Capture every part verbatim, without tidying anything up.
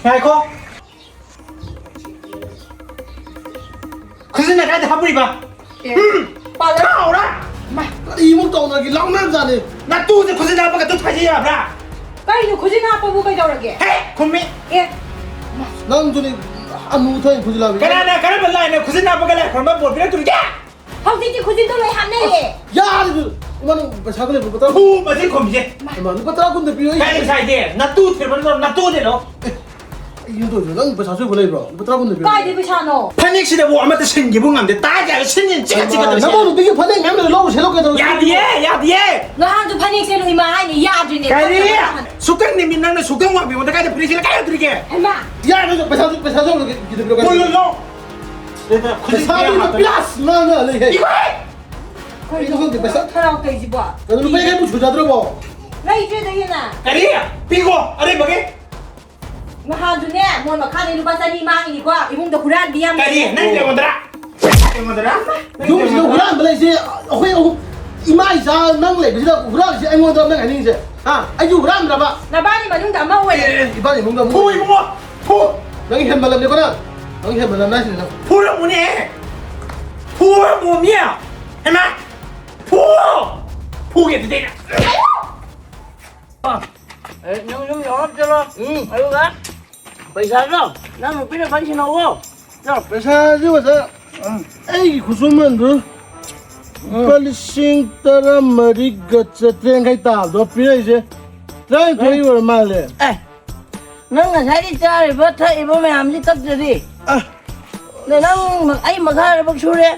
ꯉꯥꯏꯈꯣ꯫ ꯈꯨꯖꯤꯟꯅ ꯀꯥꯏꯗ ꯍꯥꯞꯄꯨꯔꯤꯕ? ꯑꯦ, ꯎꯝ! ꯄꯥꯜꯂ- ꯀꯥꯎꯔꯦ! ꯃꯥ! ꯀꯔꯤꯃꯨꯛ ꯇꯧꯅꯒꯦ? ꯂꯥꯎꯅꯕꯖꯥꯠꯅꯤ꯫ ꯅꯇꯨꯁꯦ ꯈꯨꯖꯤꯟ ꯍꯥꯞꯄꯒ ꯇꯨ ꯊꯥꯖ ꯌꯥꯕ꯭ꯔꯥ? ꯀꯩꯅꯣ ꯈꯨꯖꯤꯟ ꯍꯥꯞꯄꯕꯨ ꯀꯩꯗꯧꯔꯒꯦ? ꯍꯦ! ꯈꯨꯝꯃꯤ! ꯑꯦ! ꯅꯪꯁꯨꯅꯤ ꯑꯅꯨ ꯊꯣꯛꯏ ꯈꯨꯖꯤꯟ ꯍꯥꯞꯄꯤ꯫ ꯀꯅꯥꯅ ꯀꯔꯝꯕ ꯂꯥꯏꯅ ꯈꯨꯖꯤꯟ ꯍꯥꯞꯄꯒ ꯂꯥꯏ ꯈꯨꯔꯨꯝꯕ ꯕꯣꯔ ꯄꯤꯔꯛꯇꯣꯔꯤꯒꯦ? ꯍꯧꯖꯤꯛꯇꯤ ꯈꯨꯖꯤꯟꯗꯣ ꯂꯣꯏ ꯍꯥꯞꯅꯩꯌꯦ꯫ ꯌꯥꯔꯦ ꯑꯗꯨ꯫ ꯏꯃꯥ ꯅꯪ ꯄꯩꯁꯥ ꯈꯔ ꯂꯩꯕ꯭ꯔꯣ? ꯂꯨꯄꯥ ꯇꯔꯥ ꯀꯨꯟ꯫ ꯐꯨ ꯃꯁꯤ ꯈꯨꯝꯁꯦ꯫ ꯏꯃꯥ ꯂꯨꯄꯥ ꯇꯔꯥ ꯀꯨꯟꯗ ꯄꯤꯌꯣ ꯑꯩ꯫ ꯀꯥꯏ ꯄꯩꯁꯥ ꯍꯥꯏꯗꯦ? ꯅꯇꯨ ꯊꯤꯔꯕ ꯅꯠꯇ꯭ꯔꯣ? ꯅꯇꯨ ꯊꯤꯔꯣ꯫ ꯑꯦ, ꯑꯩ ꯌꯨꯝ ꯇꯧꯔꯤꯁꯦ ꯅꯪ ꯄꯩꯁꯥ ꯑꯆꯣꯏꯕ ꯂꯩꯕ꯭ꯔꯣ? ꯂꯨꯄꯥ ꯇꯔꯥ ꯀꯨꯟꯗ ꯄꯤꯌꯣ꯫ ꯀꯥꯏꯗꯩ ꯄꯩꯁꯥꯅꯣ? ꯐꯅꯦꯛꯁꯤꯗꯕꯨ ꯑꯃꯠꯇ ꯁꯤꯟꯒꯦꯕꯨ ꯉꯝꯗꯦ꯫ ꯇꯥ ꯀꯌꯥ ꯁꯤꯟ ꯁꯤꯟ ꯁꯤꯟ ꯁꯤꯟ ꯏꯃꯥ, ꯀꯗꯧꯁꯦ? ꯅꯃꯧ ꯅꯨꯄꯤꯒꯤ ꯐꯅꯦꯛ ꯃꯌꯥꯝ ꯂꯩ, ꯂꯧꯔꯨꯁꯦ, ꯂꯧ ꯀꯩꯗꯧꯔꯒꯦ? ꯌꯥꯗꯤꯌꯦ, ꯌꯥꯗꯤꯌꯦ꯫ ꯅꯍꯥꯟꯁꯨ ꯐꯅꯦꯛ ꯁꯦꯠꯂꯨ ꯏꯃꯥ ꯍꯥꯏꯅꯤ, ꯌꯥꯗ꯭ꯔꯤꯅꯦ꯫ ꯀꯔꯤ? ꯁꯨꯀꯪ ꯅꯨꯃꯤꯠ ꯅꯪꯅ ꯁꯨꯀꯪ ꯋꯥꯡꯕꯤꯉꯣꯟꯗ ꯀꯥꯏꯗ ꯐꯅꯦꯛ ꯁꯦꯠꯂ ꯀꯥꯏ ꯌꯧꯗꯣꯔꯤꯒꯦ? ꯍꯩꯃꯥ! ꯌꯥꯔꯦ, ꯅꯪ ꯄꯩꯁꯥꯁꯨ, ꯄꯩꯁꯥꯁꯨ ꯂꯧꯔꯒꯦ, ꯀꯤꯗꯕꯤꯔꯣ, ꯀꯣꯏ ꯂꯣꯏ ꯂꯣ꯫ ꯄꯩꯁꯥꯗꯤ ꯄꯤꯌꯥꯁ ꯉꯥꯡꯉ ꯂꯩꯍꯦ꯫ ꯏꯃꯥꯏ! ꯀꯩꯅꯣ ꯈꯪꯗꯦ, ꯄꯩꯁꯥ ꯈꯔ ꯇꯧꯔꯤꯁꯤꯕꯣ? ꯀꯩꯅꯣ, ꯂꯨꯄꯥ ꯌꯥꯡꯈꯩ ꯍꯨꯝꯐꯨ ꯁꯨꯖꯗ꯭ꯔꯕꯣ? ꯂꯩꯇ꯭ꯔꯦꯗ ꯍꯦꯟꯅ꯫ ꯀꯔꯤ? ꯄꯤꯈꯣ, ꯑꯔꯦꯝꯕꯒꯤ꯫ ꯅꯍꯥꯟꯁꯨꯅꯦ, ꯃꯣꯟ ꯃꯈꯥꯗꯩ ꯂꯨꯄꯥ ꯆꯅꯤ ꯃꯥꯡꯉꯤꯅꯤꯀꯣ, ꯏꯃꯨꯡꯗ ꯍꯨꯔꯥꯟꯕꯤ ꯌꯥꯝ ꯀꯔꯤ? ꯂꯩ꯫ ꯅꯪ ꯑꯩꯉꯣꯟꯗꯔꯥ? ꯑꯩꯉꯣꯟꯗꯔꯥ? ꯅꯪ ꯌꯨꯝꯁꯤꯗ ꯑꯩꯉꯣꯟꯗꯔꯥ? ꯍꯨꯔꯥꯟꯕ ꯂꯩꯁꯦ ꯑꯩꯈꯣꯏ ꯑꯍꯨꯝ, ꯏꯃꯥ ꯏꯆꯥ ꯅꯪ ꯂꯩꯕꯁꯤꯗ ꯍꯨꯔꯥꯜꯂꯤꯁꯦ ꯑꯩꯉꯣꯟꯗ ꯅꯪ ꯍꯥꯏꯅꯤꯡꯉꯤꯁꯦ? ꯍꯥ? ꯑꯩꯁꯨ ꯍꯨꯔꯥꯟꯕ꯭ꯔꯕ? ꯅꯕꯥꯅꯤ ꯃꯅꯨꯡꯗ ꯑꯃ ꯑꯣꯏꯔꯦ꯫ ꯑꯦ, ꯑꯦ, ꯏꯕꯥꯅꯤ ꯏꯃꯨꯡꯗ ꯑꯃꯨꯛ ꯐꯨ ꯏꯕꯨꯡꯉꯣ! ꯐꯨ! ꯅꯪ ꯍꯦꯟꯃꯜꯂꯝꯅꯤꯀꯣ ꯅꯪ꯫ ꯅꯪ ꯍꯦꯟꯃꯜꯂꯝꯅꯤ ꯍꯥꯏꯁꯤꯅꯤ ꯅꯪ꯫ ꯐꯨꯔꯝꯃꯨꯅꯦ! ꯐꯨꯔꯝꯃꯣꯃꯤ! ꯍꯩꯃꯥ! ꯐꯨ! ꯐꯨꯒꯦ ꯑꯗꯨꯗꯤ ꯑꯩꯅ꯫ ꯑꯦ, ꯅꯪ ꯌꯨꯝ ꯌꯧꯔꯞ ꯆꯠꯂꯣ꯫ ꯎꯝ꯫ ꯑꯗꯨꯒ ꯄꯩꯁꯥꯗꯣ ꯅꯪ ꯅꯨꯄꯤꯗ ꯐꯖꯅ ꯁꯤꯟꯅꯧꯀꯣ꯫ ꯆꯣ꯫ ꯄꯩꯁꯥꯁꯤ ꯑꯣꯖꯥ, ꯎꯝ꯫ ꯑꯩꯒꯤ ꯈꯨꯠꯁꯨꯃꯟꯗꯨ ꯎꯝ꯫ ꯂꯨꯄꯥ ꯂꯤꯁꯤꯡ ꯇꯔꯥꯃꯔꯤꯒ ꯆꯥꯇ꯭ꯔꯦꯠ ꯌꯥꯡꯈꯩ ꯇꯥꯕꯗꯣ ꯄꯤꯔꯛꯏꯁꯦ ꯇꯔꯥꯅꯤꯊꯣꯏ ꯑꯣꯏꯔ ꯃꯥꯜꯂꯦ꯫ ꯑꯦ, ꯅꯪ ꯉꯁꯥꯏꯒꯤ ꯆꯥꯔꯤꯕ ꯊꯛꯏꯕ ꯃꯌꯥꯝꯁꯤ ꯀꯛꯇ꯭ꯔꯗꯤ? ꯑ꯫ ꯑꯗ ꯅꯪ ꯑꯩ ꯃꯈꯥ ꯊꯕꯛ ꯁꯨꯔꯦ꯫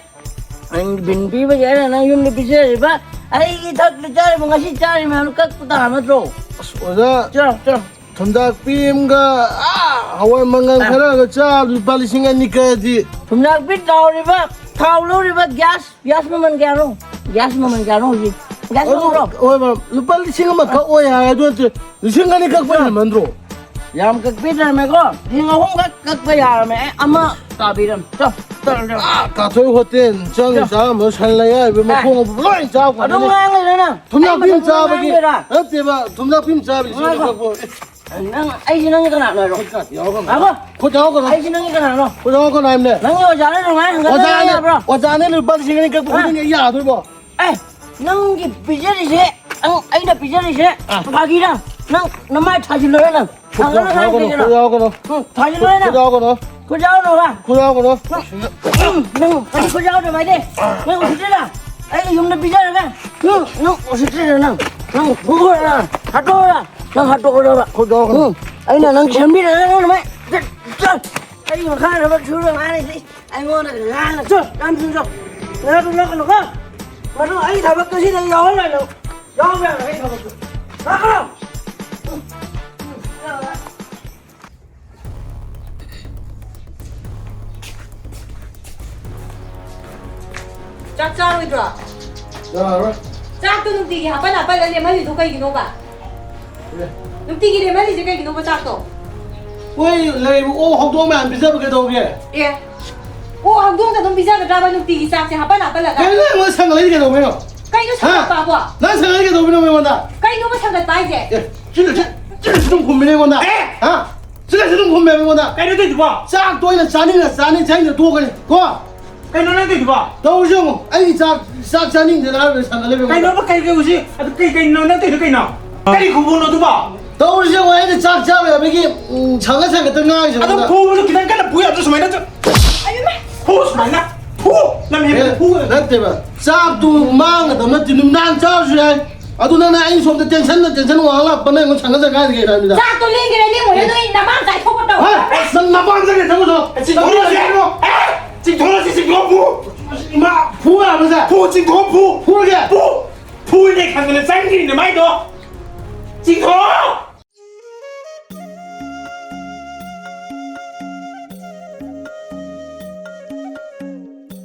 ꯅꯪ ꯕꯤꯟ ꯄꯤꯕꯒꯤ ꯑꯩꯅ ꯅꯪ ꯌꯨꯝꯗ ꯄꯤꯖꯔꯤꯕ, ꯑꯩꯒꯤ ꯊꯛꯇ ꯆꯥꯔꯤꯕ, ꯉꯁꯤ ꯆꯥꯔꯤꯕ ꯃꯌꯥꯝꯗꯣ ꯀꯛꯄ ꯇꯥꯕ ꯅꯠꯇ꯭ꯔꯣ? ꯑꯁ, ꯑꯣꯖꯥ, ꯆꯣ, ꯆꯣ꯫ ꯊꯨꯝꯖꯥꯛꯄꯤ ꯑꯃꯒ, ꯑꯥ, ꯍꯋꯥꯏ ꯃꯪꯒꯜ ꯑꯥ꯫ ꯈꯔꯒ ꯆꯥ ꯂꯨꯄꯥ ꯂꯤꯁꯤꯡ ꯑꯅꯤ ꯀꯛꯑꯗꯤ꯫ ꯊꯨꯝꯖꯥꯛꯄꯤ ꯇꯥꯎꯔꯤꯕ, ꯊꯥꯎ ꯂꯧꯔꯤꯕ, ꯒ꯭ꯌꯥꯁ, ꯒ꯭ꯌꯥꯁ ꯃꯃꯜ ꯀꯌꯥꯅꯣ? ꯒ꯭ꯌꯥꯁ ꯃꯃꯜ ꯀꯌꯥꯅꯣ ꯍꯧꯖꯤꯛ? ꯒ꯭ꯌꯥꯁ ꯑꯗꯨ, ꯂꯧꯕ꯭ꯔꯣ? ꯍꯣꯏ, ꯃꯥ, ꯂꯨꯄꯥ ꯂꯤꯁꯤꯡ ꯑꯃ ꯀꯛꯑꯣ ꯍꯥꯏ, ꯑꯗꯨ ꯅꯠꯇꯦ, ꯂꯤꯁꯤꯡ ꯑꯅꯤ ꯀꯛꯄ ꯍꯦꯟꯃꯟꯗ꯭ꯔꯣ? ꯌꯥꯝ ꯀꯛꯄꯤꯗ꯭ꯔꯃꯦꯀꯣ? ꯂꯤꯁꯤꯡ ꯑꯍꯨꯝ ꯈꯛ ꯀꯛꯄ ꯌꯥꯔꯝꯃꯦ꯫ ꯑꯩ ꯑꯃ ꯇꯥꯕꯤꯔꯝ꯫ ꯆꯣ, ꯆꯣ, ꯆꯣ꯫ ꯑꯥ, ꯀꯥꯊꯣꯏ ꯍꯣꯇꯦꯜ ꯆꯪ ꯆꯣ꯫ ꯆꯥꯔꯝꯕ ꯁꯟ ꯑꯌꯥꯏꯕ ꯑꯦ꯫ ꯃꯈꯣꯡ ꯑꯃ ꯂꯣꯏ ꯆꯥꯕ ꯑꯗꯨꯝ ꯀꯥꯟꯗꯅꯦ꯫ ꯉꯥꯡ ꯂꯩꯔ ꯅꯪ꯫ ꯊꯨꯝꯌꯥꯛꯄꯤ ꯑꯩ ꯑꯃ ꯃꯊꯪ ꯆꯥꯕꯒꯤ ꯉꯥꯡꯗꯣꯏꯔꯥ? ꯅꯠꯇꯦꯕ, ꯊꯨꯝꯌꯥꯛꯄꯤ ꯑꯃ ꯆꯥꯕꯒꯤ ꯂꯤꯁꯤꯡ ꯑꯅꯤ ꯉꯥꯏꯈꯣ꯫ ꯀꯛꯄ꯫ ꯑꯦ꯫ ꯅꯪ, ꯑꯩꯁꯦ ꯅꯪꯒꯤ ꯀꯅꯥꯅꯣ ꯍꯥꯏꯔꯣ? ꯈꯨꯠ ꯌꯥꯎꯔꯛꯀꯅꯨ꯫ ꯉꯥꯏꯈꯣ꯫ ꯈꯨꯠ ꯌꯥꯎꯔꯛꯀꯅꯨ꯫ ꯑꯩꯁꯦ ꯅꯪꯒꯤ ꯀꯅꯥꯅꯣ? ꯈꯨꯠ ꯌꯥꯎꯔꯛꯀꯅꯨ ꯍꯥꯏꯕꯅꯦ꯫ ꯅꯪꯒꯤ ꯑꯣꯖꯥꯅ ꯑꯗꯨꯃꯥꯏꯅ ꯍꯪꯒꯠ ꯍꯟꯗ ꯑꯣꯖꯥꯅꯦ, ꯌꯥꯕ꯭ꯔꯣ? ꯑꯣꯖꯥꯅꯦ ꯂꯨꯄꯥ ꯂꯤꯁꯤꯡ ꯑꯅꯤ ꯀꯛꯄ ꯍꯥ? ꯈꯨꯗꯤꯡꯒꯤ ꯑꯩ ꯌꯥꯗꯣꯏꯕꯣ? ꯑꯦ, ꯅꯪꯒꯤ ꯄꯤꯖꯔꯤꯁꯦ, ꯅꯪ ꯑꯩꯅ ꯄꯤꯖꯔꯤꯁꯦ ꯑꯥ꯫ ꯐꯥꯒꯤꯔ? ꯅꯪ ꯅꯃꯥꯏ ꯊꯥꯖꯤꯜꯂꯣꯏꯔ ꯅꯪ? ꯈꯨꯠ ꯊꯥꯖꯤꯜꯂꯣꯏꯔ ꯌꯥꯎꯒꯅꯨ, ꯅꯪ ꯈꯨꯠ ꯌꯥꯎꯒꯅꯨ꯫ ꯎꯝ, ꯊꯥꯖꯤꯜꯂꯣꯏꯔ ꯈꯨꯠ ꯅꯪ? ꯌꯥꯎꯒꯅꯨ꯫ ꯈꯨꯠ ꯌꯥꯎꯒꯅꯣꯕ? ꯈꯨꯠ ꯌꯥꯎꯒꯅꯨ꯫ ꯅꯪ, ꯎꯝ, ꯅꯪ ꯀꯔꯤ ꯈꯨꯠ ꯌꯥꯎꯗꯕ ꯍꯥꯏꯗꯤ? ꯅꯪ ꯎꯁꯤꯠꯇ꯭ꯔꯤꯔ? ꯑꯩꯒꯤ ꯌꯨꯝꯗ ꯄꯤꯖꯔꯒ ꯅꯪ, ꯅꯪ ꯎꯁꯤꯠꯇ꯭ꯔꯤꯔ ꯅꯪ? ꯅꯪ ꯐꯨꯔ ꯍꯥꯠꯇꯣꯛꯑꯣꯔ? ꯅꯪ ꯍꯥꯠꯇꯣꯛꯑꯣꯔꯕ? ꯈꯨꯠ ꯌꯥꯎꯒꯅꯨ꯫ ꯎꯝ, ꯑꯩꯅ ꯅꯪ ꯁꯦꯝꯕꯤꯔꯒ ꯅꯪ ꯑꯗꯨꯃꯥꯏ ꯆꯠ, ꯆꯠ꯫ ꯑꯩ ꯃꯈꯥ ꯊꯕꯛ ꯁꯨꯔ ꯉꯥꯏꯔꯤꯁꯤ꯫ ꯑꯩꯉꯣꯟꯗ ꯉꯥꯡꯅ ꯆꯠ, ꯌꯥꯝ ꯊꯨꯅ ꯆꯠ꯫ ꯉꯥꯏꯍꯥꯛ ꯂꯣꯠꯀꯅꯨꯀꯣ꯫ ꯃꯗꯨ ꯑꯩ ꯊꯕꯛꯇꯣ ꯁꯤꯗ ꯌꯥꯎꯍꯜꯂꯣꯏ ꯅꯪ꯫ ꯌꯥꯎꯕ ꯌꯥꯔꯣꯏ ꯑꯩ ꯊꯕꯛꯇꯣ꯫ ꯂꯥꯛꯀꯅꯨ꯫ ꯆꯥꯛ ꯆꯥꯔꯣꯏꯗ꯭ꯔꯣ? ꯆꯥꯔꯣꯏ꯫ ꯆꯥꯛꯇꯣ ꯅꯨꯡꯇꯤꯒꯤ ꯍꯥꯞꯄꯟ ꯍꯥꯞꯄꯟꯂ ꯂꯦꯝꯍꯜꯂꯤꯗꯣ ꯀꯩꯒꯤꯅꯣꯕ? ꯑꯦ꯫ ꯅꯨꯡꯇꯤꯒꯤ ꯂꯦꯝꯍꯜꯂꯤꯁꯦ ꯀꯩꯒꯤꯅꯣꯕ ꯆꯥꯛꯇꯣ? ꯃꯣꯏ ꯂꯩꯕ ꯑꯣꯛ ꯍꯧꯗꯣꯡ ꯃꯌꯥꯝ ꯄꯤꯖꯕ ꯀꯩꯗꯧꯒꯦ? ꯑꯦ꯫ ꯑꯣꯛ ꯍꯧꯗꯣꯡꯗ ꯑꯗꯨꯝ ꯄꯤꯖꯒꯗ꯭ꯔꯕ ꯅꯨꯡꯇꯤꯒꯤ ꯆꯥꯛꯁꯦ ꯍꯥꯞꯄꯟ ꯍꯥꯞꯄꯟꯂꯒ? ꯀꯩꯅꯣ ꯅꯪ ꯑꯩꯉꯣꯟꯗ ꯁꯪꯒ ꯂꯩꯔꯤꯁꯦ ꯀꯩꯗꯧꯕꯩꯅꯣ? ꯀꯩꯅꯣ ꯍꯥ? ꯁꯪꯒꯠꯄꯕꯣ? ꯅꯪ ꯁꯪꯒ ꯂꯩꯔꯤꯁꯦ ꯀꯩꯗꯧꯕꯩꯅꯣ ꯑꯩꯉꯣꯟꯗ? ꯀꯩꯅꯣꯕ ꯁꯪꯒꯠꯄ ꯍꯥꯏꯁꯦ? ꯑꯦ, ꯁꯤꯗ, ꯁꯤ-, ꯁꯤꯗ ꯁꯤ ꯑꯗꯨꯝ ꯈꯨꯝꯃꯤꯅꯦ ꯑꯩꯉꯣꯟꯗ꯫ ꯑꯦ! ꯍꯥ? ꯁꯤꯗ ꯁꯤ ꯑꯗꯨꯝ ꯈꯨꯝꯃꯦꯕ ꯑꯩꯉꯣꯟꯗ꯫ ꯀꯩꯅꯣ ꯇꯧꯏꯗꯨꯕꯣ? ꯆꯥꯛꯇꯣ ꯑꯩꯅ ꯆꯥꯅꯤꯡꯉ ꯆꯥꯅꯤ, ꯆꯥꯅꯤꯡꯗ ꯇꯣꯛꯀꯅꯤ꯫ ꯀꯣ? ꯀꯩꯅꯣ ꯅꯪ ꯇꯧꯏꯗꯨꯕꯣ? ꯇꯧꯔꯤꯁꯦ ꯌꯦꯡꯉꯣ꯫ ꯑꯩꯒꯤ ꯆꯥꯛ, ꯆꯥꯛ ꯆꯥꯅꯤꯡꯗꯦꯅ ꯍꯥꯏꯕꯗ ꯁꯪꯒ ꯂꯩꯕ ꯑꯩꯉꯣꯟꯗ꯫ ꯀꯩꯅꯣꯕ ꯀꯩ, ꯀꯩ ꯍꯧꯖꯤꯛ? ꯑꯗꯨ ꯀꯩ, ꯀꯩꯅꯣ ꯅꯪ ꯇꯧꯏꯗꯣ ꯀꯩꯅꯣ? ꯀꯔꯤ ꯈꯨꯝꯃꯣꯅꯣ ꯑꯗꯨꯕꯣ? ꯇꯧꯔꯤꯁꯦ ꯌꯦꯡꯉꯣ, ꯑꯩꯅ ꯆꯥꯛ ꯆꯥꯕ ꯌꯥꯕꯒꯤ, ꯎꯝ, ꯁꯪꯒ ꯁꯪꯒꯠꯇ ꯉꯥꯡꯉꯤꯁꯦ ꯑꯗꯨꯝ ꯅꯉꯣꯟꯗ꯫ ꯐꯨꯕꯗꯣ ꯈꯤꯇꯪ ꯀꯟꯅ ꯐꯨ ꯌꯥꯗ꯭ꯔꯣ ꯁꯨꯃꯥꯏꯅ? ꯑꯌꯨꯝ ꯐꯨ ꯁꯨꯃꯥꯏꯅ꯫ ꯐꯨ! ꯂꯝ ꯍꯦꯟꯕꯗ ꯑꯦ, ꯐꯨꯒꯗꯕꯅꯤ꯫ ꯅꯠꯇꯦꯕ꯫ ꯆꯥꯛꯇꯨ ꯃꯥꯡꯒꯗꯕ ꯅꯠꯇꯦ, ꯅꯨꯃꯤꯗꯥꯡ ꯆꯥꯔꯁꯨ ꯌꯥꯏ꯫ ꯑꯗꯨ ꯅꯪꯅ ꯑꯩ ꯁꯣꯝꯗ tension ꯅ tension ꯋꯥꯡ ꯂꯥꯛꯄ ꯅꯪ ꯑꯩꯉꯣꯟꯗ ꯁꯪꯒ ꯁꯪꯒ ꯍꯥꯏꯗꯤ ꯀꯩꯅꯣ ꯍꯥꯏꯕꯅꯤꯗ? ꯆꯥꯛꯇꯣ ꯂꯦꯡꯒꯦꯔꯥ ꯂꯦꯡꯉꯣꯏꯔꯥ ꯅꯣꯏ ꯅꯃꯥꯡ ꯆꯥꯏꯊꯣꯛꯄ ꯇꯧ꯫ ꯍꯣꯏ, ꯅꯪ ꯅꯃꯥꯡ ꯆꯠꯀꯦ ꯊꯕꯛꯇꯣ꯫ ꯆꯤꯡꯊꯣꯛꯑꯁꯤ ꯍꯥꯏꯔꯣ? ꯑꯦ! ꯆꯤꯡꯊꯣꯛꯑꯁꯤ, ꯆꯤꯡꯊꯣꯛꯑꯣ, ꯐꯨ! ꯏꯃꯥ! ꯐꯨ ꯌꯥꯕꯁꯦ? ꯐꯨ, ꯆꯤꯡꯊꯣꯛꯑꯣ, ꯐꯨ! ꯐꯨꯔꯒꯦ? ꯐꯨ! ꯐꯨꯔꯤꯅꯦ ꯈꯪꯗꯅ ꯆꯪꯗ꯭ꯔꯤꯅꯦ ꯃꯥꯏꯗꯣ꯫ ꯆꯤꯡꯊꯣꯛꯑꯣ!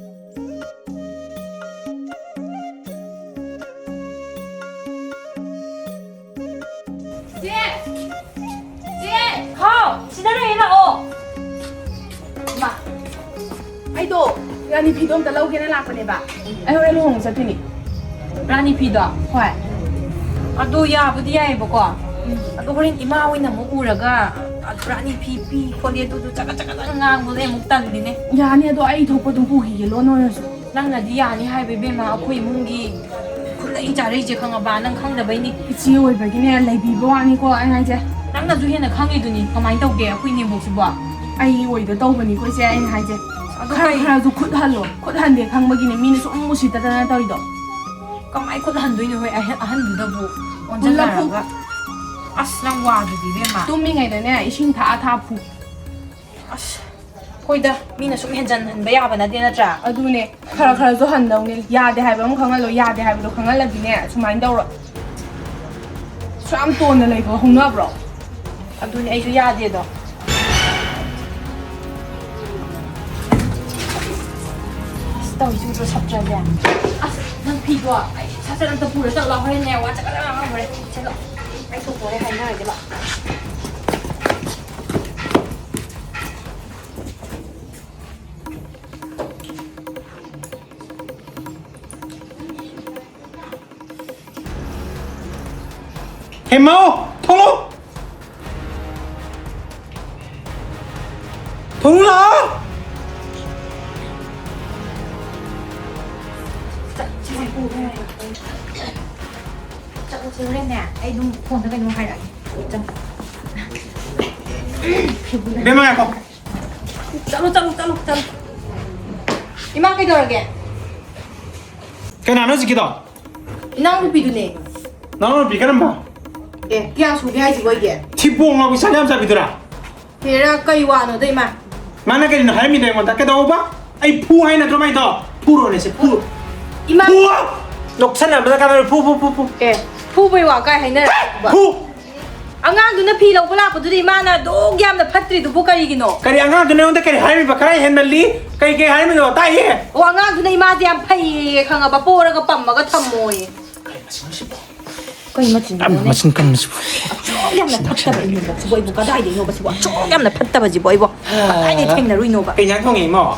ꯆꯦ! ꯆꯦ! ꯍꯥꯎ! ꯁꯤꯗ ꯂꯩꯌꯦ, ꯂꯥꯛꯑꯣ꯫ ꯏꯃꯥ, ꯑꯩꯗꯣ ꯔꯥꯅꯤ ꯐꯤꯗꯣ ꯑꯝꯇ ꯂꯧꯒꯦꯅ ꯂꯥꯛꯄꯅꯦꯕ꯫ ꯑꯩ ꯍꯣꯔꯦꯟ ꯂꯨꯍꯣꯡꯕ ꯆꯠꯇꯣꯏꯅꯦ꯫ ꯔꯥꯅꯤ ꯐꯤꯗꯣ? ꯍꯣꯏ꯫ ꯑꯗꯣ ꯌꯥꯕꯨꯗꯤ ꯌꯥꯏꯌꯦꯕꯀꯣ, ꯑꯗꯣ ꯍꯣꯔꯦꯟ ꯏꯃꯥ ꯍꯣꯏꯅ ꯑꯃꯨꯛ ꯎꯔꯒ, "ꯑꯗꯨ ꯔꯥꯅꯤ ꯐꯤ ꯄꯤ ꯈꯣꯠꯂꯤ, ꯑꯗꯨꯗꯨ ꯆꯒꯠ ꯆꯒꯠ ꯉꯥꯡꯕꯗꯣ ꯑꯩ ꯑꯃꯨꯛ ꯇꯜꯂꯤꯅꯦ"꯫ ꯌꯥꯅꯤ, ꯑꯗꯣ ꯑꯩ ꯊꯣꯛꯄ ꯑꯗꯨꯝ ꯄꯨꯈꯤꯒꯦ, ꯂꯣꯟ ꯑꯣꯏꯔꯁꯨ꯫ ꯅꯪꯅꯗꯤ ꯌꯥꯅꯤ ꯍꯥꯏꯕ, ꯏꯕꯦꯝꯃ, ꯑꯩꯈꯣꯏ ꯏꯃꯨꯡꯒꯤ ꯈꯨꯠꯂꯩ ꯆꯥꯔꯩꯁꯦ ꯈꯪꯉꯕ? ꯅꯪ ꯈꯪꯗꯕꯩꯅꯤ꯫ ꯏꯆꯦ ꯑꯣꯏꯕꯒꯤꯅꯦ, ꯂꯩꯕꯤꯕ ꯋꯥꯅꯤꯀꯣ ꯑꯩ ꯍꯥꯏꯁꯦ꯫ ꯅꯪꯅꯁꯨ ꯍꯦꯟꯅ ꯈꯪꯉꯤꯗꯨꯅꯤ ꯀꯃꯥꯏꯅ ꯇꯧꯒꯦ ꯑꯩꯈꯣꯏ ꯏꯅꯦꯝꯕꯣꯛꯁꯤꯕꯣ꯫ ꯑꯩ ꯑꯣꯏꯗ ꯇꯧꯕꯅꯤꯀꯣ ꯏꯆꯦ ꯑꯩꯅ ꯍꯥꯏꯁꯦ꯫ ꯑꯗꯣ ꯈꯔ ꯀꯩ- ꯈꯔꯁꯨ ꯈꯨꯠ ꯍꯜꯂꯣ, ꯈꯨꯠ ꯍꯟꯗꯦ ꯈꯪꯕꯒꯤꯅꯦ ꯃꯤꯅ ꯁꯨꯝ ꯎꯁꯤꯠꯇꯗꯅ ꯇꯧꯔꯤꯗꯣ꯫ ꯀꯃꯥꯏ ꯈꯨꯠ ꯍꯟꯗꯣꯏꯅꯣ ꯍꯣꯏ, ꯑꯍꯟ-, ꯑꯍꯟꯗꯨꯗꯕꯨ ꯑꯣꯟꯁꯤꯟꯅꯔꯒ꯫ ꯑꯁ, ꯅꯪ ꯋꯥꯗꯨꯗꯤ, ꯏꯕꯦꯝꯃ꯫ ꯇꯨꯝꯃꯤꯉꯩꯗꯅꯦ ꯏꯁꯤꯡ ꯊꯛꯑ ꯊꯛꯑ ꯐꯨ꯫ ꯑꯁ, ꯍꯣꯏꯗ, ꯃꯤꯅ ꯁꯨꯝ ꯍꯦꯟꯖꯟꯍꯟꯕ ꯌꯥꯕ ꯅꯠꯇꯦ, ꯅꯠꯇ꯭ꯔꯥ? ꯑꯗꯨꯅꯦ, ꯈꯔ ꯈꯔꯁꯨ ꯍꯟꯗꯧꯅꯦ꯫ ꯌꯥꯗꯦ ꯍꯥꯏꯕ ꯑꯃ ꯈꯪꯍꯜꯂꯣ, ꯌꯥꯗꯦ ꯍꯥꯏꯕꯗꯣ ꯈꯪꯍꯜꯂꯗꯤꯅꯦ ꯁꯨꯃꯥꯏꯅ ꯇꯧꯔꯣꯏ꯫ ꯁꯨꯛꯌꯥꯝ ꯇꯣꯟꯅ ꯂꯩꯕ ꯍꯧꯅꯕ꯭ꯔꯣ? ꯑꯗꯨꯅꯦ, ꯑꯩꯁꯨ ꯌꯥꯗꯦꯗꯣ꯫ ꯑꯁ, ꯇꯧꯔꯤꯁꯤ ꯎꯗ꯭ꯔꯣ, ꯁꯞꯇ꯭ꯔꯁꯦ? ꯑꯁ, ꯅꯪ ꯐꯤꯗꯣ ꯑꯩ ꯁꯠ ꯁꯠ ꯑꯝꯇ ꯄꯨꯔ ꯆꯠꯂꯣ, ꯍꯣꯔꯦꯟꯅꯦ ꯋꯥ ꯆꯠꯀꯗꯕ ꯌꯥꯝ ꯍꯣꯔꯦꯟ꯫ ꯆꯠꯂꯣ, ꯑꯩ ꯊꯣꯛꯄ ꯍꯣꯔꯦꯟ ꯍꯥꯏꯅꯔꯒꯦ ꯂꯥꯛꯑꯣ꯫ ꯍꯦ ꯃꯧ, ꯊꯣꯛꯂꯛꯑꯣ꯫ ꯊꯣꯛꯂꯛꯑꯣ ꯂꯥꯛꯑꯣ꯫ ꯆꯠꯂꯁꯦ ꯍꯣꯔꯦꯟꯅꯦ, ꯑꯩ ꯑꯗꯨꯝ ꯐꯣꯟꯗ ꯀꯩꯅꯣ ꯍꯥꯏꯔꯛꯑꯒꯦ꯫ ꯆꯪ꯫ ꯏꯕꯦꯝꯃ, ꯉꯥꯏꯈꯣ꯫ ꯆꯠꯂꯣ, ꯆꯠꯂꯣ, ꯆꯠꯂꯣ, ꯆꯠꯂꯣ꯫ ꯏꯃꯥ, ꯀꯩꯗꯧꯔꯒꯦ? ꯀꯅꯥꯅꯣ ꯍꯧꯖꯤꯛꯀꯤꯗꯣ? ꯏꯅꯥꯎꯅꯨꯄꯤꯗꯨꯅꯦ꯫ ꯅꯅꯥꯎꯅꯨꯄꯤ ꯀꯔꯝꯕ? ꯑꯦ, ꯀꯌꯥ ꯁꯨꯒꯦ ꯍꯥꯏꯁꯤꯕꯣ ꯑꯩꯒꯤ? ꯊꯤꯕꯣꯡ ꯂꯥꯎꯕꯤ ꯁꯟ ꯌꯥꯝ ꯆꯥꯕꯤꯗꯨꯔꯥ? ꯍꯦꯔꯥ, ꯀꯩ ꯋꯥꯅꯣꯗ, ꯏꯃꯥ? ꯃꯥꯅ ꯀꯔꯤꯅꯣ ꯍꯥꯏꯔꯝꯃꯤꯗꯣ ꯑꯩꯉꯣꯟꯗ? ꯀꯩꯗꯧꯕ? ꯑꯩ ꯐꯨ ꯍꯥꯏ ꯅꯠꯇ꯭ꯔꯣ ꯃꯥꯏꯗꯣ? ꯐꯨꯔꯣꯅꯦ ꯁꯦ, ꯐꯨ꯫ ꯏꯃꯥ! ꯐꯨ! ꯅꯣꯛꯁꯟꯅꯕꯗ ꯀꯥꯟꯅꯔꯣꯏ, ꯐꯨ, ꯐꯨ, ꯐꯨ, ꯐꯨ꯫ ꯑꯦ, ꯐꯨꯕꯩ ꯋꯥ ꯀꯥꯏ ꯍꯥꯏꯅꯔꯛꯏꯕ? ꯐꯨ! ꯑꯉꯥꯡꯗꯨꯅ ꯐꯤ ꯂꯧꯕ ꯂꯥꯛꯄꯗꯨꯗ ꯏꯃꯥꯅ ꯑꯗꯨꯛ ꯌꯥꯝꯅ ꯐꯠꯇ꯭ꯔꯤꯗꯨꯕꯨ ꯀꯔꯤꯒꯤꯅꯣ? ꯀꯔꯤ ꯑꯉꯥꯡꯗꯨꯅ ꯑꯩꯉꯣꯟꯗ ꯀꯔꯤ ꯍꯥꯏꯔꯝꯃꯤꯕ? ꯀꯔꯥꯏ ꯍꯦꯟꯃꯜꯂꯤ? ꯀꯔꯤ, ꯀꯔꯤ ꯍꯥꯏꯔꯝꯃꯤꯅꯣ? ꯇꯥꯏꯌꯦ꯫ ꯑꯣ, ꯑꯉꯥꯡꯗꯨꯅ ꯏꯃꯥꯁꯦ ꯌꯥꯝ ꯐꯩꯌꯦ ꯈꯪꯉꯕ, ꯄꯣꯔꯒ ꯄꯝꯃꯒ ꯊꯝꯃꯣꯌꯦ꯫ ꯀꯔꯤ ꯃꯆꯤꯟꯅꯣ ꯁꯤꯕꯣ? ꯀꯔꯤ ꯃꯆꯤꯟꯅꯣꯅꯦ? ꯀꯔꯤ ꯃꯆꯤꯟ, ꯀꯔꯤ ꯃꯆꯤꯟ? ꯑꯁꯨꯛ ꯌꯥꯝꯅ ꯐꯠꯇꯕ ꯏꯃꯨꯡꯗ ꯁꯤꯕꯣ ꯑꯩꯕꯨ ꯀꯗꯥꯏꯗꯩꯅꯣꯕ ꯁꯤꯕꯣ? ꯑꯁꯨꯛ ꯌꯥꯝꯅ ꯐꯠꯇꯕꯁꯤꯕꯣ ꯑꯩꯕꯣ ꯀꯗꯥꯏꯗꯩ ꯊꯦꯡꯅꯔꯨꯏꯅꯣꯕ? ꯀꯩ ꯏꯟꯖꯥꯡ ꯊꯣꯡꯉꯦ, ꯏꯃꯧ?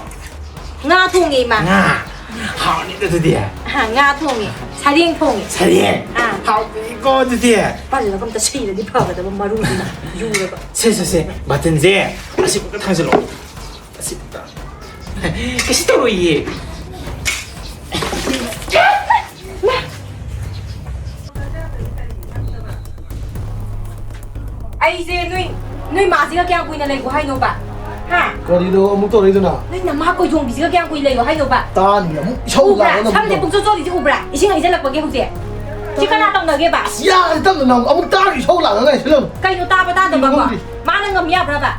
ꯉꯥ ꯊꯣꯡꯉꯦ, ꯏꯃꯥ꯫ ꯉꯥ? ꯍꯥꯎꯅꯤꯗ ꯑꯗꯨꯗꯤ꯫ ꯑꯍ, ꯉꯥ ꯊꯣꯡꯉꯦ꯫ ꯁꯔꯦꯡ ꯊꯣꯡꯉꯦ꯫ ꯁꯔꯦꯡ? ꯑꯥ꯫ ꯍꯥꯎꯅꯤꯀꯣ ꯑꯗꯨꯗꯤ꯫ ꯄꯜꯂꯒ ꯑꯝꯇ ꯁꯤꯔꯗꯤ ꯐꯒꯗꯕ ꯃꯔꯨꯗꯨꯅ ꯌꯨꯔꯒ꯫ ꯁꯦ, ꯁꯦ, ꯁꯦ, ꯕꯥꯇꯤꯟꯁꯦ ꯑꯁꯤꯐꯥꯎꯗ ꯊꯥꯡꯖꯜꯂꯣ꯫ ꯑꯁꯤꯐꯥꯎꯗ꯫ ꯀꯩꯁꯨ ꯇꯧꯔꯣꯏꯌꯦ꯫ ꯑꯩꯁꯦ ꯅꯣꯏ, ꯅꯣꯏ ꯃꯥꯁꯤꯒ ꯀꯌꯥꯝ ꯀꯨꯏꯅ ꯂꯩꯒꯣ ꯍꯥꯏꯅꯣꯕ? ꯍꯥ? ꯀꯔꯤꯅꯣ ꯑꯃꯨꯛ ꯇꯧꯔꯛꯏꯗꯨꯅ? ꯅꯣꯏ ꯅꯃꯥ ꯀꯣꯏꯗꯣꯡꯕꯤꯁꯤꯒ ꯀꯌꯥꯝ ꯀꯨꯏꯅ ꯂꯩꯌꯣ ꯍꯥꯏꯅꯣꯕ? ꯇꯥꯅꯤ, ꯑꯃꯨꯛ ꯏꯁꯧ ꯎꯕ꯭ꯔꯥ? ꯂꯥꯡꯉꯒ ꯁꯝꯁꯦ ꯅꯪ ꯄꯨꯡꯆꯣꯠ ꯆꯣꯠꯂꯤꯁꯦ ꯎꯕ꯭ꯔꯥ? ꯏꯁꯤꯡ ꯍꯩꯖꯤꯜꯂꯛꯄꯒꯤ ꯍꯧꯖꯤꯛ꯫ ꯁꯤ ꯀꯅꯥ ꯇꯧꯅꯒꯦꯕ? ꯑꯁ, ꯌꯥꯔꯦ, ꯇꯞꯅ ꯅꯪ ꯑꯃꯨꯛ ꯇꯥꯔꯤ ꯏꯁꯧ ꯂꯥꯡꯉꯒ ꯍꯥꯏꯁꯤꯜꯂꯛꯀꯅꯨ꯫ ꯀꯩꯅꯣ ꯇꯥꯕ ꯇꯥꯗꯕꯀꯣ? ꯈꯪꯗꯦ꯫ ꯃꯥꯅ ꯉꯝ ꯌꯥꯕ꯭ꯔꯕ?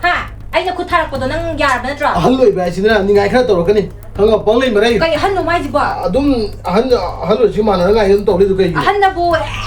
ꯍꯥ? ꯑꯩꯅ ꯈꯨꯠ ꯊꯥꯔꯛꯄꯗꯣ ꯅꯪ ꯌꯥꯔꯕ ꯅꯠꯇ꯭ꯔꯣ? ꯑꯍꯜ ꯑꯣꯏꯕ ꯍꯥꯏꯁꯤꯅ ꯅꯤꯡꯉꯥꯏ ꯈꯔ ꯇꯧꯔꯛꯀꯅꯤ꯫ ꯈꯪꯉꯕ? ꯄꯪꯂꯩ ꯃꯔꯩ꯫ ꯀꯩ ꯑꯍꯟꯅꯣ ꯃꯥꯏꯁꯤꯕꯣ? ꯑꯗꯨꯝ ꯑꯍꯟ, ꯑꯍꯜ ꯑꯣꯏꯔꯁꯤ ꯃꯥꯟꯅꯅꯉꯥꯏ ꯑꯗꯨꯝ ꯇꯧ ꯂꯩꯗꯨ ꯀꯩꯒꯤꯅꯣ? ꯑꯍꯟꯅꯕꯨ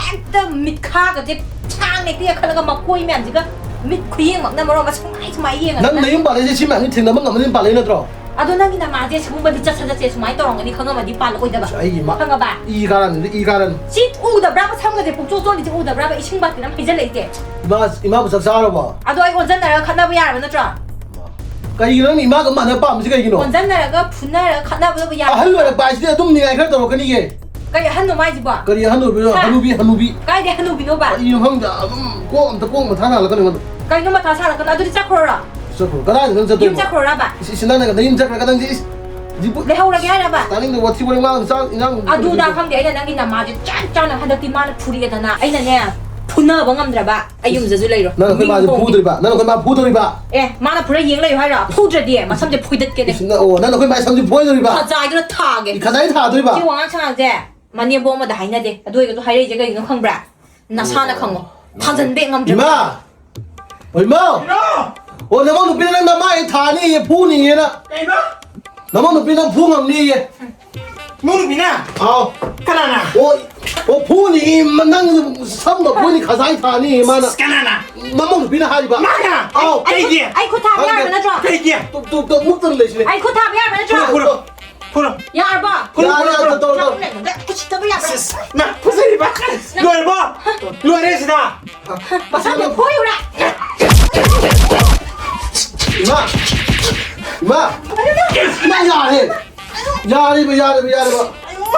ꯍꯦꯛꯇ ꯃꯤꯠꯈꯥꯒꯁꯦ ꯁꯥꯡꯅ ꯍꯦꯛꯇ ꯌꯦꯡꯈꯠꯂꯒ ꯃꯀꯣꯏ ꯃꯌꯥꯝꯁꯤꯒ ꯃꯤꯠ ꯈꯨꯌꯦꯡꯃꯛꯅ ꯃꯔꯣꯟ ꯑꯃ ꯁꯨꯃꯥꯏ ꯁꯨꯃꯥꯏ ꯌꯦꯡꯉꯒ ꯅꯪ ꯅꯪ ꯅꯌꯨꯝ ꯄꯥꯜꯂꯛꯏꯁꯦ ꯁꯤ ꯃꯌꯥꯝꯁꯤ ꯊꯦꯡꯅꯕ ꯉꯝꯃꯅꯤ ꯄꯥꯜꯂꯛꯏ ꯅꯠꯇ꯭ꯔꯣ? ꯑꯗꯣ ꯅꯪꯒꯤ ꯅꯃꯥꯁꯦ ꯁꯤꯒꯨꯝꯕꯗꯤ ꯆꯠꯁ ꯆꯠꯁꯦ ꯁꯨꯃꯥꯏꯅ ꯇꯧꯔꯝꯒꯅꯤ ꯈꯪꯉꯝꯃꯗꯤ ꯄꯥꯜꯂꯛꯑꯣꯏꯗꯕ꯫ ꯑꯩꯒꯤ ꯏꯃꯥ ꯈꯪꯉꯕ? ꯏ ꯀꯥꯔꯅꯤ, ꯏ ꯀꯥꯔꯅꯤ꯫ ꯁꯤ ꯎꯗꯕ꯭ꯔꯥꯕ? ꯁꯝꯒꯁꯦ ꯄꯨꯡꯆꯣꯠ ꯆꯣꯠꯂꯤꯁꯦ ꯎꯗꯕ꯭ꯔꯥꯕ? ꯏꯁꯤꯡ ꯕꯥꯇꯤꯟ ꯑꯃ ꯍꯩꯖꯤꯜꯂꯛꯏꯁꯦ꯫ ꯏꯃꯥ, ꯏꯃꯥꯕꯨ ꯆꯥꯛ ꯆꯥꯔꯕꯣ? ꯑꯗꯣ ꯑꯩ ꯑꯣꯟꯁꯤꯟꯅꯔꯒ ꯈꯠꯅꯕ ꯌꯥꯔꯕ ꯅꯠꯇ꯭ꯔꯣ? ꯀꯩꯒꯤꯅꯣ ꯅꯪ ꯏꯃꯥꯒ ꯃꯥꯟꯅ ꯄꯥꯝꯃꯤꯁꯦ ꯀꯩꯒꯤꯅꯣ? ꯑꯣꯟꯁꯤꯟꯅꯔꯒ ꯐꯨꯅꯔꯒ ꯈꯠꯅꯕꯗꯨꯕꯨ ꯌꯥ-, ꯑꯍꯜ ꯑꯣꯏꯔꯛꯄ ꯍꯥꯏꯁꯤꯗꯤ ꯑꯗꯨꯝ ꯅꯤꯡꯉꯥꯏ ꯈꯔ ꯇꯧꯔꯛꯀꯅꯤꯌꯦ꯫ ꯀꯩ ꯑꯍꯟꯅꯣ ꯃꯥꯏꯁꯤꯕꯣ? ꯀꯔꯤ ꯑꯍꯟ ꯑꯣꯏꯕꯅꯣ? ꯍꯥ? ꯍꯅꯨꯕꯤ, ꯍꯅꯨꯕꯤ꯫ ꯀꯥꯏꯗꯩ ꯍꯅꯨꯕꯤꯅꯣꯕ? ꯀꯔꯤꯅꯣ ꯈꯪꯗꯦ, ꯑꯗꯨꯝ ꯀꯣꯛ ꯑꯝꯇ ꯀꯣꯛ ꯃꯊꯥ ꯁꯥꯍꯜꯂꯛꯀꯅꯨ ꯑꯩꯉꯣꯟꯗ꯫ ꯀꯩꯅꯣ ꯃꯊꯥ ꯁꯥꯍꯜꯂꯛꯀꯅꯣ? ꯑꯗꯨꯗꯤ ꯆꯠꯈ꯭ꯔꯣꯔꯣ? ꯆꯠꯈ꯭ꯔꯣ? ꯀꯗꯥꯏꯗ ꯅꯪ ꯌꯨꯝ ꯆꯠꯇꯣꯏꯅꯣ? ꯆꯠꯈ꯭ꯔꯣꯔꯕ? ꯏꯁ, ꯏꯁ, ꯅꯪꯅ ꯅꯌꯨꯝ ꯆꯠꯈ꯭ꯔꯒ ꯅꯪꯗꯤ ꯏꯁ, ꯖꯤꯄꯨ-, ꯂꯩꯍꯧꯔꯒꯦ ꯍꯥꯏꯔꯕ? ꯇꯥꯅꯤꯡꯗꯦ, ꯋꯥꯊꯤ ꯋꯥꯔꯦꯝ ꯉꯥꯡꯒꯅꯨ, ꯆꯥꯛ ꯏꯟꯖꯥꯡ ꯑꯗꯨꯗ ꯈꯪꯗꯦ, ꯑꯩꯅ ꯅꯪꯒꯤ ꯅꯃꯥꯁꯦ ꯆꯞ ꯆꯥꯅ ꯍꯟꯗꯛꯇꯤ ꯃꯥꯅ ꯐꯨꯔꯛꯑꯦꯗꯅ ꯑꯩꯅꯅꯦ ꯐꯨꯅꯕ ꯉꯝꯗ꯭ꯔꯕ꯫ ꯑꯩ ꯌꯨꯝꯗꯁꯨ ꯂꯩꯔꯣ꯫ ꯅꯪ ꯑꯩꯈꯣꯏ ꯃꯥꯁꯦ ꯃꯤꯉꯣꯡꯒꯤ ꯐꯨꯗꯣꯔꯤꯕ? ꯅꯪ ꯑꯩꯈꯣꯏ ꯃꯥ ꯐꯨꯗꯣꯔꯤꯕ? ꯑꯦ, ꯃꯥꯅ ꯐꯨꯔ ꯌꯦꯡ ꯂꯩꯌꯨ ꯍꯥꯏꯔꯣ? ꯐꯨꯗ꯭ꯔꯗꯤ ꯃꯁꯝꯁꯦ ꯐꯣꯏꯗꯠꯀꯦꯅꯦ꯫ ꯏꯁ, ꯅꯪ, ꯑꯣ, ꯅꯪ ꯑꯩꯈꯣꯏ ꯃꯥ ꯁꯝꯁꯦ ꯐꯣꯏꯗꯣꯔꯤꯕ? ꯈꯖꯥꯏꯗꯨꯅ ꯊꯥꯒꯦ꯫ ꯏ, ꯈꯖꯥꯏ ꯊꯥꯗꯣꯔꯤꯕ? ꯁꯤ ꯋꯥꯉꯥꯡ ꯁꯉꯥꯡꯁꯦ ꯃꯅꯦꯝꯕꯣꯛ ꯑꯃꯗ ꯍꯥꯏꯅꯗꯦ꯫ ꯑꯗꯨ ꯑꯣꯏꯔꯒꯁꯨ ꯍꯥꯏꯔꯛꯏꯁꯦ ꯀꯩꯒꯤꯅꯣ ꯈꯪꯕ꯭ꯔꯥ? ꯅꯁꯥꯅ ꯈꯪꯉꯣ꯫ ꯊꯥꯖꯟꯕ ꯍꯦꯛ ꯉꯝꯗ꯭ꯔꯕ꯫ ꯏꯃꯥ! ꯑꯣ, ꯏꯃꯥ! ꯀꯩꯅꯣ? ꯑꯣ, ꯅꯃꯧ ꯅꯨꯄꯤꯅ ꯅꯪ ꯅꯃꯥꯏ ꯊꯥꯅꯤꯌꯦ, ꯐꯨꯅꯤꯌꯦꯅ꯫ ꯀꯩꯕ? ꯅꯃꯧ ꯅꯨꯄꯤ ꯅꯪ ꯐꯨ ꯉꯝꯅꯤꯌꯦ꯫ ꯏꯃꯧ ꯅꯨꯄꯤꯅ? ꯑꯥꯎ꯫ ꯀꯅꯥꯅ? ꯑꯣ, ꯑꯣ, ꯐꯨꯅꯤ, ꯃ-, ꯅꯪ ꯁꯝꯒ ꯐꯨꯅꯤ, ꯈꯖꯥꯏ ꯊꯥꯅꯤ, ꯃꯥꯅ꯫ ꯀꯅꯥꯅ? ꯃꯃꯧ ꯅꯨꯄꯤꯅ ꯍꯥꯏꯔꯤꯕ꯫ ꯃꯥꯅ? ꯑꯥꯎ꯫ ꯑꯩ ꯈꯨꯠ, ꯀꯩꯒꯤ? ꯑꯩ ꯈꯨꯠ ꯊꯥꯕ ꯈꯪꯗꯦ꯫ ꯌꯥꯔꯕ ꯅꯠꯇ꯭ꯔꯣ? ꯀꯩꯒꯤ? ꯇꯨ, ꯇꯨ, ꯇꯨ, ꯃꯨꯛꯇꯅ ꯂꯩꯁꯤꯅꯦ꯫ ꯑꯩ ꯈꯨꯠ ꯊꯥꯕ ꯌꯥꯔꯕ ꯅꯠꯇ꯭ꯔꯣ? ꯐꯨꯔꯣ, ꯐꯨꯔꯣ꯫ ꯐꯨꯔꯣ꯫ ꯌꯥꯔꯕꯣ? ꯐꯨꯔꯣ, ꯌꯥꯔꯦ, ꯐꯨꯔꯣ, ꯌꯥꯔꯦ, ꯐꯨꯔꯣ꯫ ꯇꯧꯔꯣ, ꯇꯧꯔꯣ꯫ ꯅꯪ ꯎꯁꯤꯠꯇꯕ ꯌꯥꯕ꯭ꯔꯥ? ꯁꯤꯁ, ꯅꯪ ꯐꯨꯖꯔꯤꯕ? ꯂꯣꯏꯔꯕꯣ? ꯂꯣꯏꯔꯦ ꯁꯤꯗ꯫ ꯃꯁꯝꯗꯣ ꯐꯣꯏꯌꯨꯔꯥ? ꯏꯃꯥ! ꯏꯃꯥ! ꯏꯃꯥ, ꯌꯥꯔꯦ! ꯌꯥꯔꯦꯕ, ꯌꯥꯔꯦꯕ, ꯌꯥꯔꯦꯕ꯫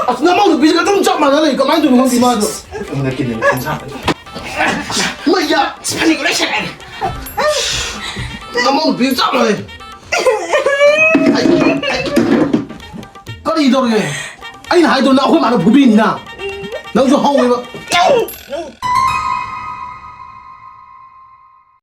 ꯑꯁ, ꯅꯃꯧ ꯅꯨꯄꯤꯁꯤꯒ ꯑꯗꯨꯝ ꯆꯞ ꯃꯥꯟꯅ ꯂꯩ꯫ ꯀꯃꯥꯏꯅ ꯇꯧꯔꯤꯅꯣ ꯈꯪꯗꯦ ꯃꯥꯗꯣ꯫ ꯑꯩꯉꯣꯟꯗ ꯀꯤꯟꯅ ꯈꯣꯡꯁꯥ꯫ ꯃꯩꯌꯥ! ꯐꯅꯦꯛ ꯂꯣꯏ ꯁꯦꯠꯂꯦ꯫ ꯅꯃꯧ ꯅꯨꯄꯤꯒ ꯆꯞ ꯃꯥꯟꯅꯩ꯫ ꯑꯩ, ꯑꯩ, ꯀꯔꯤ ꯇꯧꯔꯒꯦ? ꯑꯩꯅ ꯍꯥꯏꯗꯣ ꯅꯪ ꯑꯩꯈꯣꯏ ꯃꯥꯅ ꯐꯨꯕꯤꯅꯤꯅ꯫ ꯅꯪꯁꯨ ꯍꯧꯋꯦꯕ꯫